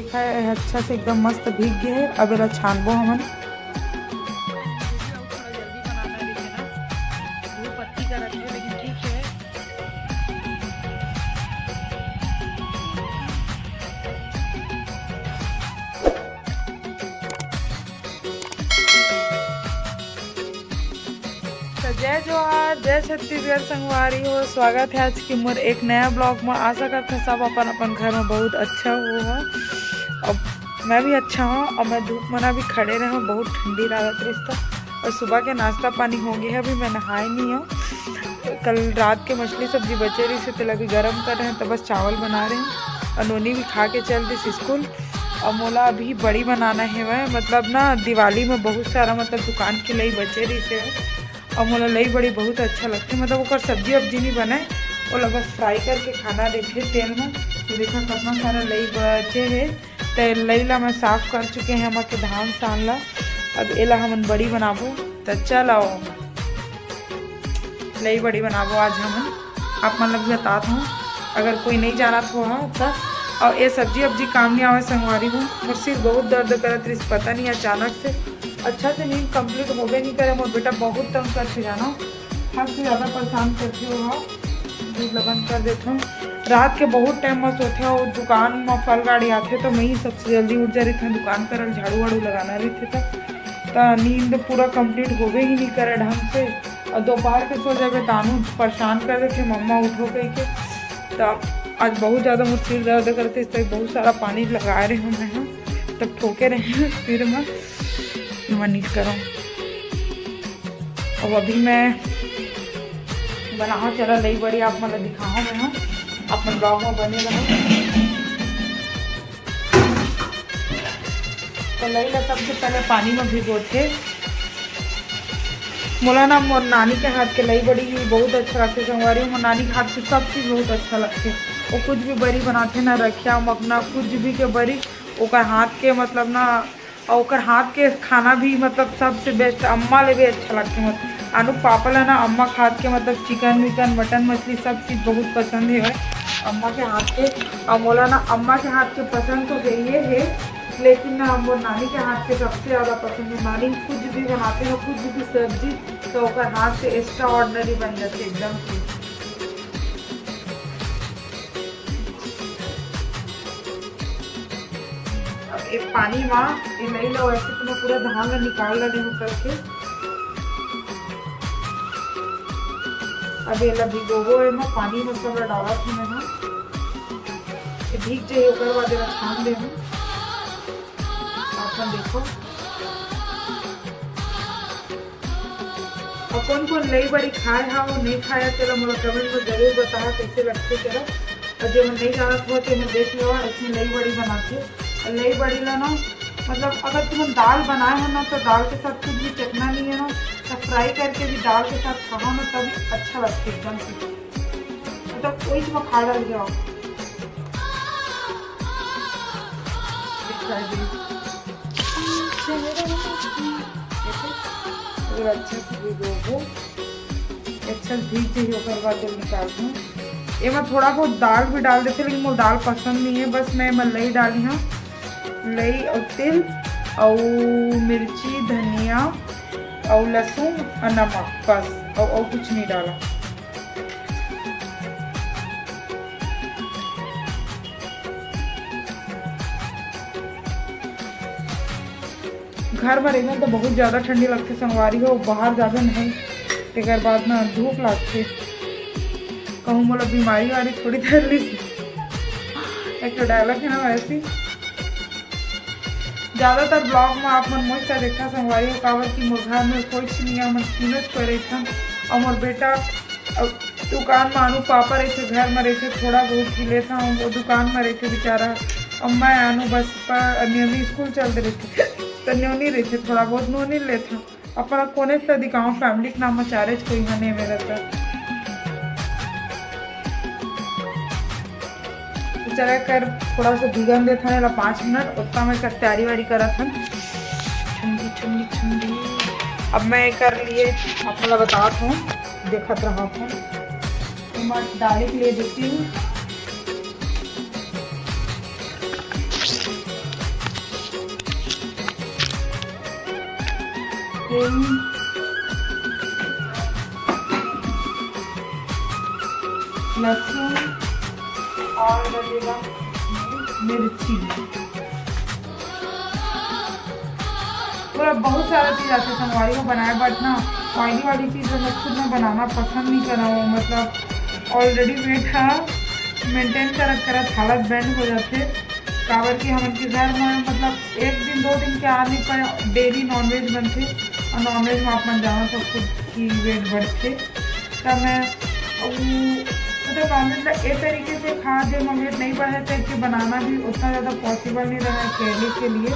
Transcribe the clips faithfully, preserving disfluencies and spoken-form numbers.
देखा है, अच्छा से एकदम मस्त भीग गए है। अब एला छानबो हमन। तो जय जोहार, जय छत्तीसगढ़ संगवारी हो। स्वागत है आज के मोर एक नया ब्लॉग में। आशा करते हैं सब अपन अपन घर में बहुत अच्छा हो। अब मैं भी अच्छा हूँ। अब मैं धूप मना भी खड़े रहे हूँ, बहुत ठंडी लागत रहिस था। और सुबह के नाश्ता पानी हो गया है, अभी मैं नहाए नहीं हूँ। कल रात के मछली सब्जी बचे रहिस, तेला भी गरम कर रहे हैं, तो बस चावल बना रहे हैं। और नोनी भी खा के चल दिस स्कूल। और मोला अभी बड़ी बनाना है वह, मतलब ना, दिवाली में बहुत सारा, मतलब, दुकान के लई बचे रहिस है। और मोला लई बड़ी बहुत अच्छा लगथे, मतलब, ओकर सब्जी अब्जी नहीं बनाए, ओला बस फ्राई करके खाना रहिथे तेल में। तो देखा, कितना सारा लई बचे है। तो लई ला मैं साफ कर चुके हैं, हमर के धान सान ला। अब एला हमन बड़ी बनाबो। तो चल आओ, लई बड़ी बनाबो आज हमन। आप मन ला भी बतात हूँ, अगर कोई नहीं जानत हो हा त। और ये सब्जी अब्जी काम नहीं आवे संगवारी हो। मोर सिर बहुत दर्द करत रहिस, पता नहीं अचानक से, अच्छा से नींद कंप्लीट होबे नहीं करे। मोर बेटा बहुत तंग करथे जानो, हद से ज्यादा परेशान करथे वो हा। दूध ला बंद कर देथों। रात के बहुत टाइम में सोथे, वो दुकान में फल गाड़ी आथे तो मैं ही सबसे जल्दी उठ जा रहिथों दुकान करल, झाड़ू वाड़ू लगाना रहिथे त। त नींद पूरा कंप्लीट होबे ही नहीं करे ढंग से। और दोपहर के सो जाबे त आनू परेशान कर देथे, "मम्मा उठो" कह के। त आज बहुत ज्यादा मोर सिर दर्द करथे, इस तरह बहुत सारा पानी लगाए रहे हूँ मैं, तब ठोके रहे हैं सिर में, मनीष करो। अब अभी मैं बनाओ चला लई बड़ी, आप मन ला दिखाओ मैं हूँ, आप मन ब्लॉग में बने रहो। तो लई ला सबसे पहले पानी में भिगोथे। मोला ना मोर नानी के हाथ के लई बड़ी बहुत अच्छा लगथे संगवारी, मोर नानी के हाथ के सब चीज बहुत अच्छा लगथे। वो कुछ भी बड़ी बनाथे ना, रखिया मखना कुछ भी के बड़ी, ओकर हाथ के मतलब ना, और ओकर हाथ के खाना भी मतलब सबसे बेस्ट, अम्मा ले भी अच्छा लगथे। मतलब आनू पापा ला ना अम्मा के हाथ के मतलब चिकन विकन मटन मछली सब चीज बहुत पसंद है अम्मा के हाथ के। और मोला ना अम्मा के हाथ के पसंद तो है ये है, लेकिन ना मोर नानी के हाथ के सबसे ज्यादा पसंद है। नानी कुछ भी बनाथे ना, कुछ भी सब्जी, तो ओकर हाथ से एक्स्ट्रा ऑर्डिनरी बन जाथे एकदम से। अब एक पानी मा ये लई लो, ऐसे तो मैं पूरा धान ला निकाल ला देहूँ करके। अब ये ला भिगोबो, एमा पानी में सब ला डालत हूँ मैं हा। ये भीग जाही, ओकर बाद एला छान देहूँ। आप मन देखो। और कौन कौन लई बड़ी खाए हा और नहीं खाया, चलो मोला कमेंट में जरूर बताओ कैसे लगथे, चलो। और जो नहीं जानत हो तो मैं देख लो, ऐसी लई बड़ी बनाथे। और लई बड़ी ला ना, मतलब अगर तुम दाल बनाए हो ना तो दाल के साथ कुछ भी चखना नहीं है ना, तो फ्राई करके भी दाल के साथ खाओ ना, तभी अच्छा लगथे एकदम से। मतलब कोई इसमें खा डाल जाओ। दिखा दी। पूरा अच्छा से भिगोबो। अच्छा से भीग जाही, ओकर बाद जब निकालहूँ। एमा थोड़ा बहुत दाल भी डाल देथे, लेकिन मोर दाल पसंद नहीं है। बस मैं एमा लई डाली हूँ, लई और तेल और मिर्ची, धनिया और लहसुन और नमक, बस, और, और कुछ नहीं डाला। घर में रहिबे तो बहुत ज्यादा ठंडी लगथे संगवारी हो, बाहर जाबे नहीं, तेकर बाद ना धूप लगथे। कहूँ मोला बीमारी वारी थोड़ी धर ली। एक तो डायलॉग है ना वैसे। ज्यादातर ब्लॉग में आप मन मोर से देखा संगवारी हो, काबर कि मोर घर में कोई नहीं है, मन तीनों कोई रहिथन। और मोर बेटा, अब दुकान में आनू पापा रहिथे, घर में रहिथे, थोड़ा बहुत ही लेथन, वो दुकान में रहिथे बेचारा। अब मैं आनू बस पर न्योनी स्कूल चल दे रहिथे, तो न्योनी रहिथे, थोड़ा बहुत नोनी लेथन। अपना कोने से दिखाओ, फैमिली के नाम में चारेज कोई हने मेरा तो। तो चला कर थोड़ा सा भिगन देथन एला पाँच मिनट, उतना मैं कर तैयारी वारी करत हन। ठंडी ठंडी ठंडी। अब मैं कर लिए, आप लोग बतात हूँ, देखत रहा हूँ। तो मैं डाले के लिए देती हूँ। लहसुन और लगेगा मिर्ची। पूरा बहुत सारा चीज आथे संगवारी हो बनाए, but ना ऑयली वाली चीज मैं खुद में बनाना पसंद नहीं कर रहा हूँ। मतलब ऑलरेडी वेट हा मेंटेन करत करत हालत बैंड हो जाथे, काबर कि हमन के घर में मतलब एक दिन दो दिन के आने पर डेली नॉनवेज बनथे, और नॉनवेज में आप मन जानत हो खुद की वेट बढ़थे। त मैं उ मतलब नॉनवेज ला ए तरीके से खा जे में वेट नहीं बढ़े, तो के बनाना भी उतना ज़्यादा पॉसिबल नहीं रहा अकेले के लिए।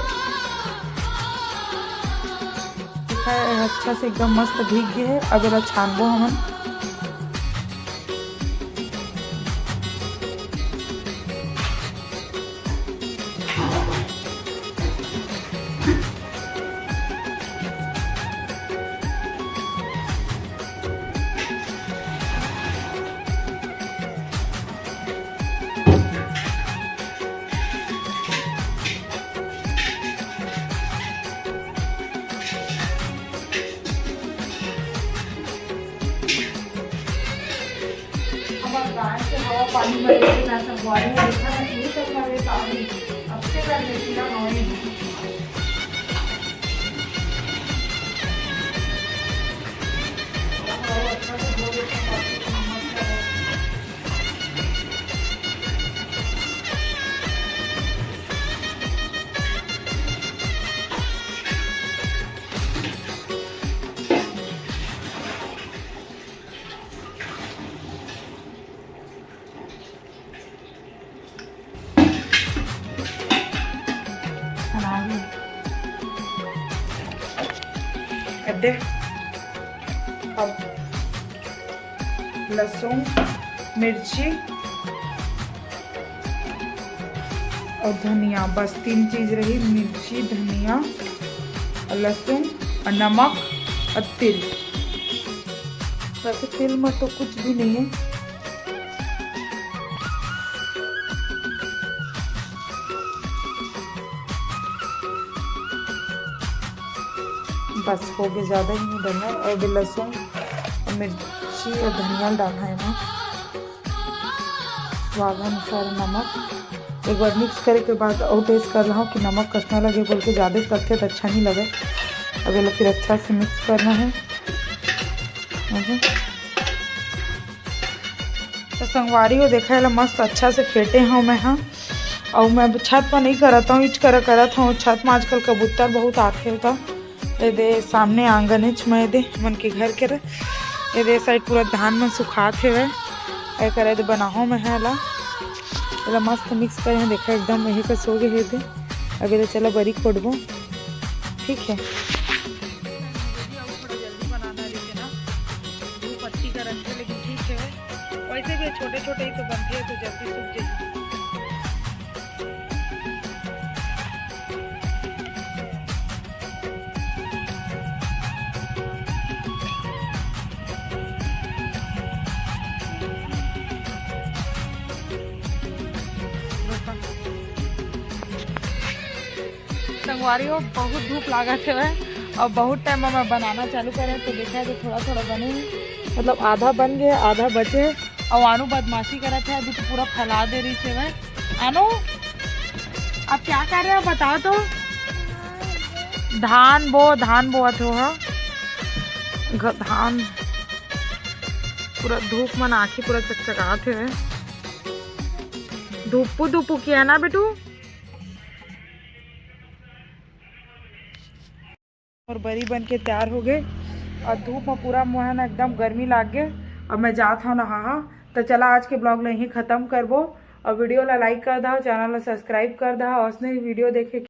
देखा, अच्छा से एकदम मस्त भीग गए है। अब एला छानबो हमन। अब आप गाय के हवा पानी में लेके ना सब बॉडी में देखा ना, ये सब हमारे काम है। अब से कर लेती ना हमारी। अब लहसुन, मिर्ची और धनिया, बस तीन चीज रही, मिर्ची, धनिया और लहसुन और नमक और तिल। वैसे तिल में तो कुछ भी नहीं है। बस हो गए, ज़्यादा ही नहीं डालना है। और भी लहसुन और मिर्ची और धनिया डालना है ना, स्वाद अनुसार नमक। एक बार मिक्स करे के बाद और टेस्ट कर रहा हूँ कि नमक कसना लगे, बोल के ज़्यादा पड़थे तो अच्छा नहीं लगे। अब ये फिर अच्छा से मिक्स करना है। तो संगवारी हो, देखा, एला मस्त अच्छा से फेटे हूँ मैं, हाँ। और मैं अब छत पर नहीं करत हूँ, इच करा करत हूँ। छत में आजकल कबूतर बहुत आथे होता। ये दे सामने आंगन है, मैं दे मन के घर के रे। ये दे साइड पूरा धान मन सुखात हेवय। ये करे दे बनाहो मैं है ला। एला मस्त मिक्स करे हैं, देखा एकदम यही का सो गए है दे। अब ये चला बरी खोदबो, ठीक है। थोड़ा जल्दी बनाना रहिथे ना, धूप अच्छी का रखे, लेकिन ठीक है, वैसे भी छोटे छोटे ही तो बनते हैं, तो जल्दी सूख जाए। संगवारी हो, बहुत धूप लागत हवय और बहुत टाइम में मैं बनाना चालू करे, तो देखा है तो थोड़ा थोड़ा बने हे, मतलब आधा बन गए, आधा बचे हे। और आनू बदमाशी करत है, अभी तो पूरा फैला दे रही से मैं। आनू, आप क्या कर रहे हो, बताओ तो। धान बो, धान बोवत हो, हाँ। घ-, धान पूरा धूप मन आँखी पूरा चकचकात हे। धूपू धूपू किया ना बेटू। और बरी बन के तैयार हो गए और धूप में पूरा मुँह ना एकदम गर्मी लाग गए। अब मैं जात हूँ नहाहा। तो चला आज के ब्लॉग ला यहीं ख़त्म करबो और वीडियो ला लाइक कर दहा, चैनल ला सब्सक्राइब कर दहा और उसने वीडियो देखे